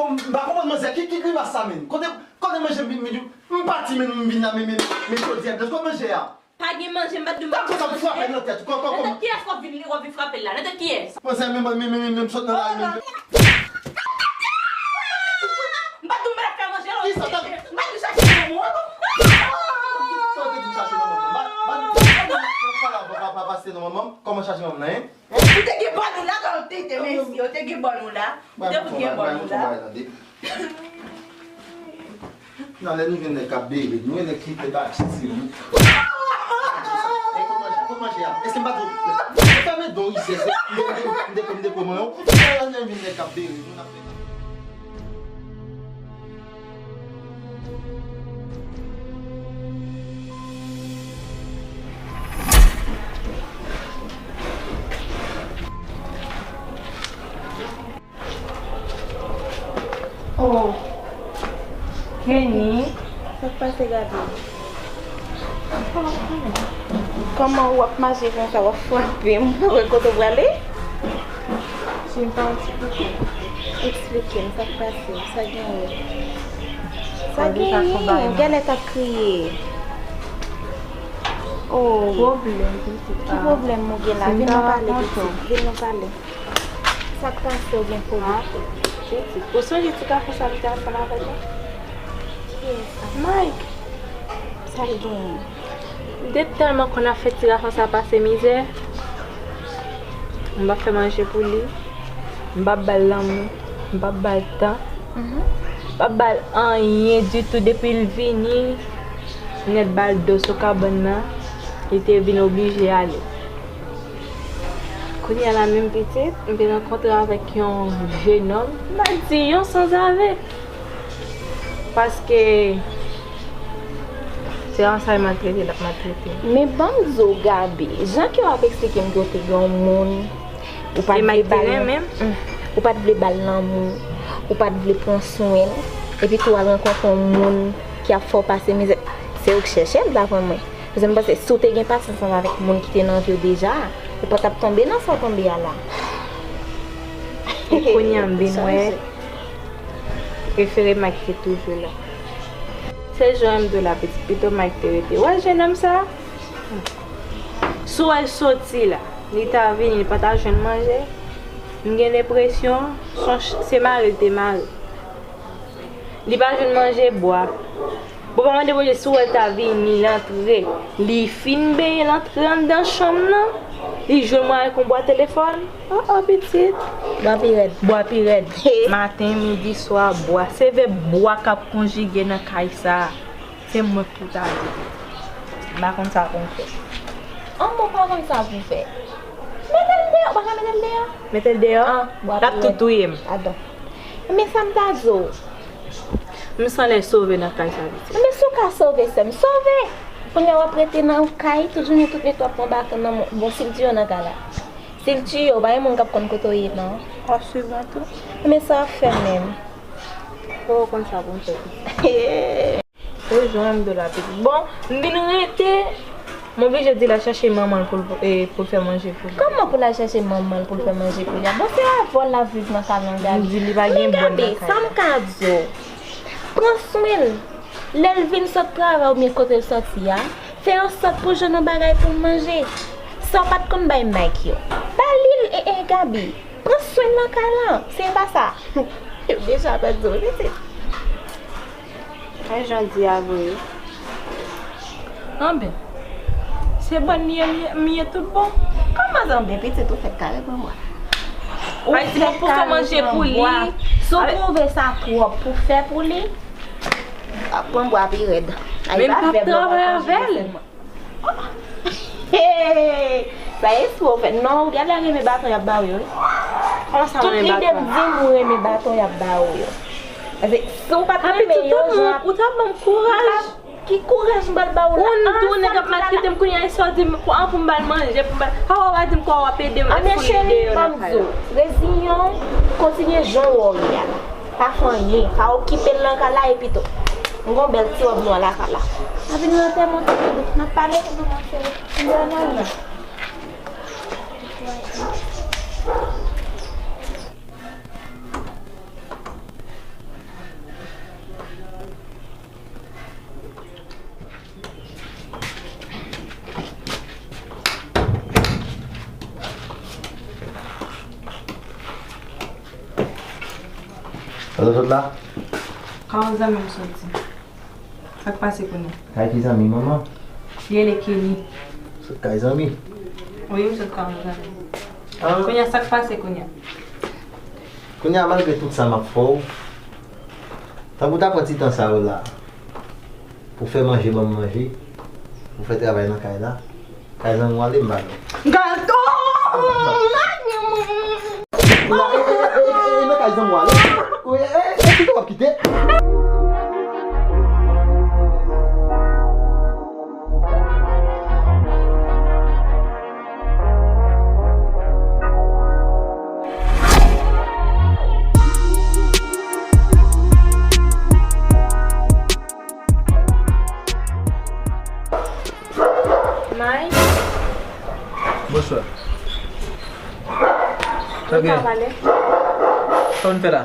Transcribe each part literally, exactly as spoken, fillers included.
M pa konprann manzè, ki, ki grimas sa menm? Kote, kote manje m, m, m pati menm, m vin la, men, men, men jodi a, kote manje a? Pa gen manje, m pa t di w m pa t gen manje. Kòman sa frape nan tèt? Kò, kò, kòman? Nan tèt kiyès w ap vin, w ap vin frape l la? Nan tèt kiyès? Manzè, men, men, men, men, men, m sot nan lari menm. M pa t di w m pa t ap fè manje la. Kisa? M pa t di w chache manman w. Sa w te di m chache manman m nan? M pa, m pa, m pa, m pa, pa, pa, pa, pase nan manman m. Kòman chache manman m nan, en? Ou te gen bòn ou la, kan ou te, te mesye, ou te gen bòn ou la. Ou te fout gen bòn ou la. Nan lè nou jwenn nèg k ap bere nou, e nèg ki te bati ti nou. Ey, kot manje, kot manje a? Èske m pa di w? Fèmen don rizèz, m de, m de, m de, m de, m de kòman yo. Lè nou jwenn nèg k ap bere nou, n ap fè. Oh, Kenny. Sa k pase, Gaby? Kòman w ap mache konsa, w ap frape m? Kote w prale? Sim pa eksplike. Eksplike m sa k pase, sa genyen? Sa genyen? Genlè t ap kriye. Oh. Pwoblèm, pitit. Ki pwoblèm ou gen la? Vin nou pale, pitit. Vin nou pale. Sa k pase, ou gen pwoblèm? Pitit, ou sonje ti gason sa m te ansanm avè l la? Kiyès sa? Mike. Sa l genyen? M te tèlman konn ap fè ti gason sa pase mizè. M p ap fè manje pou li. M p ap ba l lanmou. M p ap ba l tan. M p ap ba l anyen ditou. Depi l vini, m nèt ba l do sou kabann nan. Li te vin oblije ale. Kounye a la menm pitit, m te rankontre avèk yon jenòm, m pa di yon sanzave. Paske se ansanm maltrete l ap maltrete m. Men ban m di w, Gaby, jan ke w ap eksplike m ke w te gen yon moun, ou pa t vle ba l, ou pa t vle ba l lanmou, ou pa t vle pran swen l, epi tou w al rankontre yon moun ki ap fè w pase mizè, se ou k chèche l, daprè mwen. Paske m panse si w te gen pasyans ansanm avèk moun ki te nan vi w deja, ou pa t ap tonbe nan sa w tonbe a la. E kounye a m vin wè prefere Mike te toujou la. Se jan m di w la, pitit, pito Mike te rete. Wè jenòm sa? Si w wè l soti la, li ta vini, li pa ta jwenn manje, m gen lenpresyon se mare l te mare. Li pa jwenn manje, bwa. Bon, pa mande Bondye si w wè l ta vini, l antre. Li fin benyen, l antre anndan chanm nan. Li jwenn mwen avèk yon bwa telefòn. Oh, oh, pitit. Bwa pi rèd. Bwa pi rèd. Maten, midi, swa, bwa. Se vèb bwa k ap konjige nan kay sa a. Se mwen k pou ta di. M pa konn sa pou m fè. An, mwen pa konn sa pou m fè. Mete l deyò, ou pa ka mete l deyò? Mete l deyò? An, bwa pi rèd. L ap tou touye m. Adan. Men sa m ta di w. M sanlè sove nan kay sa, pitit. Men si w ka sove, sè m, sove! Kounye a w ap rete nan yon kay, tout jounen, tout nwit w ap pran baton nan men w. Bon, si l tiye w nan kay la. Si l tiye w, pa gen moun k ap konn kote w ye, non. W ap swiv mwen tou. Men sa w ap fè menm? Fò w konn sa pou m fè, pitit. Se jwenn m de la pitit. Bon, m vin rete, m oblije di l al chache manman l pou l, e, pou l fè manje pou li. Kòman pou l al chache manman l pou l fè manje pou li a? Bon, se avè w l ap viv nan salon, Gaby. M di li pa gen bòn nan kay la. Men Gaby, sa m ka di w, pran swen l. Lè l vin sot travay oubyen kote l sòti a, fè an sòt pou jwenn yon bagay pou l manje. Sa w pa t konn bay Mike yo, ba li l, e, e, Gaby. Pran swen l nan kay la. Se pa sa. Yo deja pèdi w, pitit. Mwen jan di a vre wi. Anben, se bòn li ye, li ye, m ye tout bon. Kòman anben, pitit, ou fèk kare pran bwa? Ou fèk kare pran bwa. Si w twouve sa twòp pou fè pou li, ap pran bwa pi rèd. Men m p ap travay avè l. Hey! Sa espre w fè. Non, ou genlè renmen baton y ap ba w yo, wi. Kòman sa renmen baton? Tout lide m di m ou renmen baton y ap ba w yo. Paske si w pa t renmen yo, jan ap... Ou t ap ban m kouraj. Ki kouraj m pral ba w la? Ou di w nèg ap maltrete m, kounye a e sa w di m pou, an, pou m ba l manje, pou m ba l... Awa, w a di m kwa w ap ede m, ap foule deyò nan kay la. Anben cheri, ban m di w, reziyen w, kontinye jan w wè w ye a. Pa fè anyen, pa okipe l nan kay la epi tou. M gon bèl ti wòb nwa lakay la. Anpi nou antre monte tou, n ap pale tou, ma chérie. M pral nan li. Kote w sot la? Kay yon zanmi m soti. Sa k pase kounye a? Kay ki zanmi, manman? Li rele Kenny. Sot kay zanmi? Wi, m sot kay yon zanmi. Ah. Kounye a, sa k pase kounye a? Kounye a, malgre tout sa m ap fè w, tankou w ta pran ti tan sa yo la pou fè manje, ban m manje, pou fè travay nan kay la, kay zanmi w ale, m ba nou. Gato! Nan, e, e, e, e, e, nan kay zanmi w ale. Ou, e, e, e, kite w ap kite. May. Bonswa. Sa gen? Sa w vin fè la?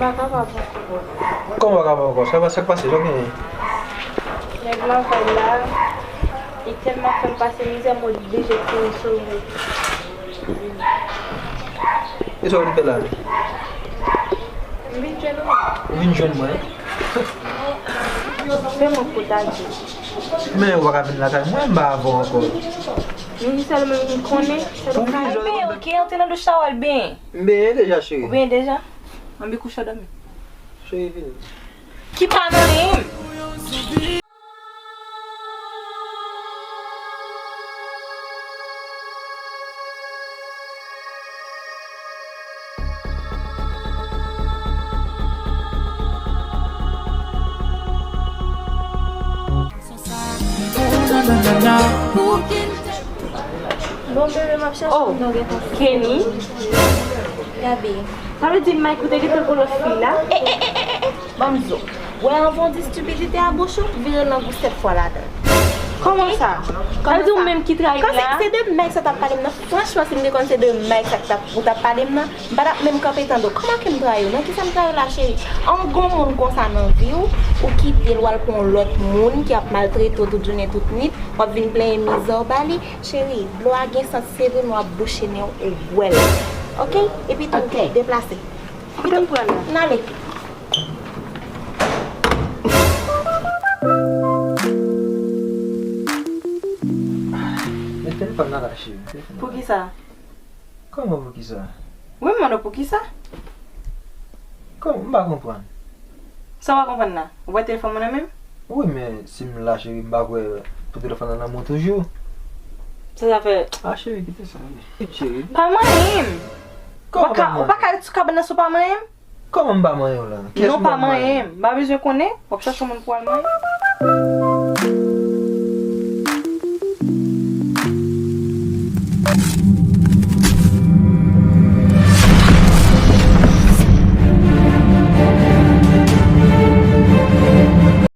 M pa kapab ankò. Kòman w pa kapab ankò? Sa, sa k pase? Sa w genyen? Nèg lavay la, li tèlman fè m pase mizè, m oblije kouri sove. E sa w vin fè la? M vin jwenn ou. Ou vin jwenn mwen? Fè mwen kout a di. Men ou pa ka vin lakay mwen, m pa avè w ankò. Men se sèl ou menm ki konnen. Ou vin jwenn mwen. Ou byen, ok, antre nan douch la, w al benyen. M benyen deja, cheri. Ou benyen deja? Anben kouche w dòmi. Cheri, vini. Ki pa nan menm. Bon, bebe, m ap chèche. Oh, Kenny. Gabe. Sa vle di Mike ou te gentan gon lòt fi la? Eh, eh, eh, eh, eh. Ban m di w. Wè, anvan w di stipidite a bouch ou, vire l nan gou sèt fwa ladan l. Kòman sa? Sa vle di ou menm ki trayi m la? Se de Mike sa t ap pale m nan. Franchman, si m te konn se de Mike sa k t ap, ou t ap pale m nan, m pa t ap menm kanpe tande w. Kòman ke m trayi w? Nan kisa m trayi w la, cheri? An, gon moun konsa nan vi w, ou kite l, w al pran yon lòt moun ki ap maltrete w tout jounen, tout nwit, w ap vin plenyen mizè w ba li. Cheri, dlo a gen sant, se vre, men w ap bouche nen w, ou bwè l. Ok? Epi tou, deplase. Kote m pran la? N ale. Men telefòn nan la, cheri. Telefòn nan. Poukisa? Kòman poukisa? Wi, m mande w poukisa? Kòman? M pa konprann. Sa w pa konprann la? Ou wè telefòn mwen nan men m? Wi, men si m la, cheri, m pa kwè pou telefòn nan nan men w toujou. Sa sa fè? Ah, cheri, kite sa, wi. Cheri. Pa manyen m. Kòman pa manyen? Ou pa ka, ou pa ka ret sou kabann nan san w pa manyen m? Kòman m pa manyen w la? Non, pa manyen m. M pa bezwen konnen. W ap chache yon moun pou w al manyen.